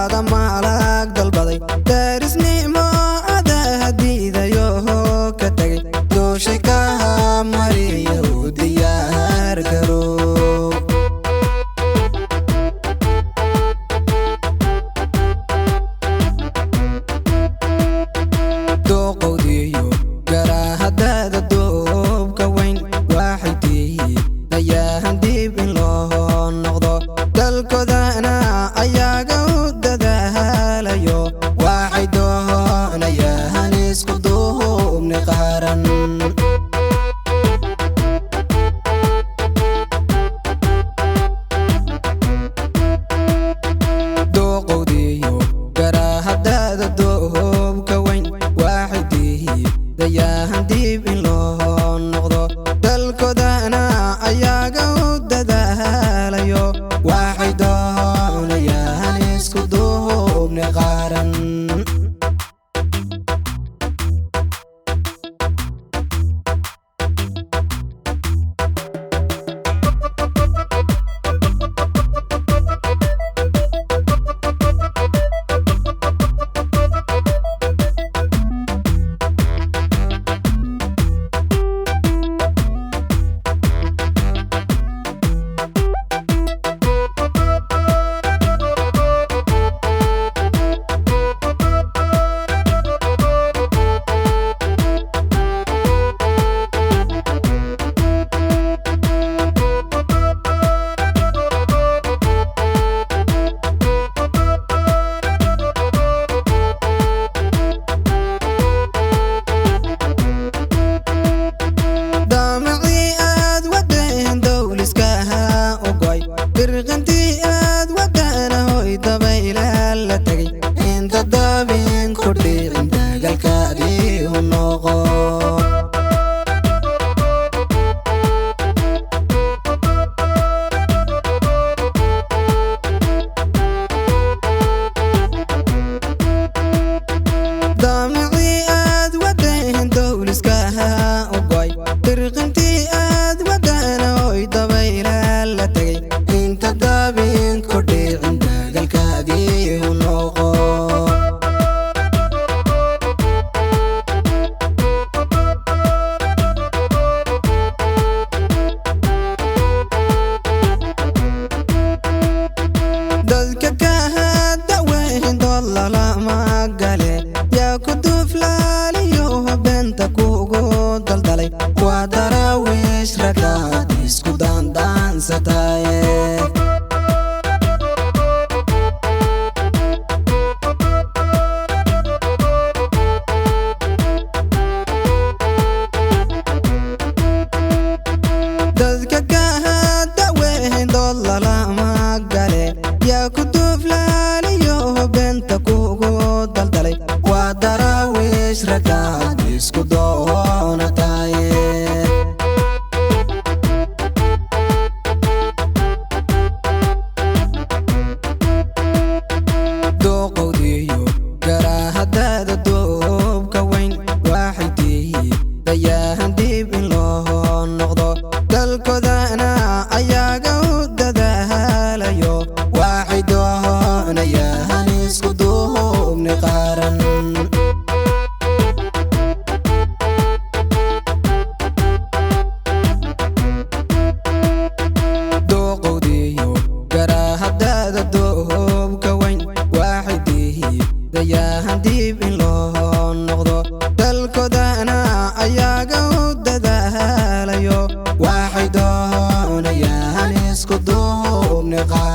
Daada malag dalbaday Darisnimo adaa diidayo ka tagay Dooshay ka mariya u diyaar garow Duqowdiyo garaahadaada duubka weyn waxay diidayahan dib in loo noqdo dalkoodana ayaga u dadaalayo waxay doonayaan isku duubni qaran Duqowdiyo garaahadaada duubka weyn waxay diidayahan dib in loo noqdo dalkoodana ayaga u dadaalayo waxay doonayaan isku duubni qaran Damacii aad wadeen dowliskaha u go'ay Dirqantii aad wadana hoy dabayla la tagay Inta dabin ku dhicin dagaalkaadii u noqo Damacii aad wadeen dowliskaha u go'ay Dirqantii aad wadana hoy dabayla la tagay Inta dabin ku dhicin dagaalkaadii u noqo Dadka ka hadaweyn dood lalama gale yaa ku duuflaaliyo beenta kugu daldalay waa daraawiish ragaad isku daandaansataye Dadka ka hadaweyn dood lalama gale yaa ku duuflaaliyo beenta kugu daldalay waa daraawiish ragaad isku doonataye Duqowdiyo garaahadaada duubka weyn waxay diidayahan dib in loo noqdo dalkoodana ayaga u dadaalayo waxay doonayaan isku duubni qaran Duqowdiyo garaahadaada duubka weyn waxay diidayahan dib in loo noqdo dalkoodana ayaga u dadaalayo waxay doonayaan isku duubni qaran.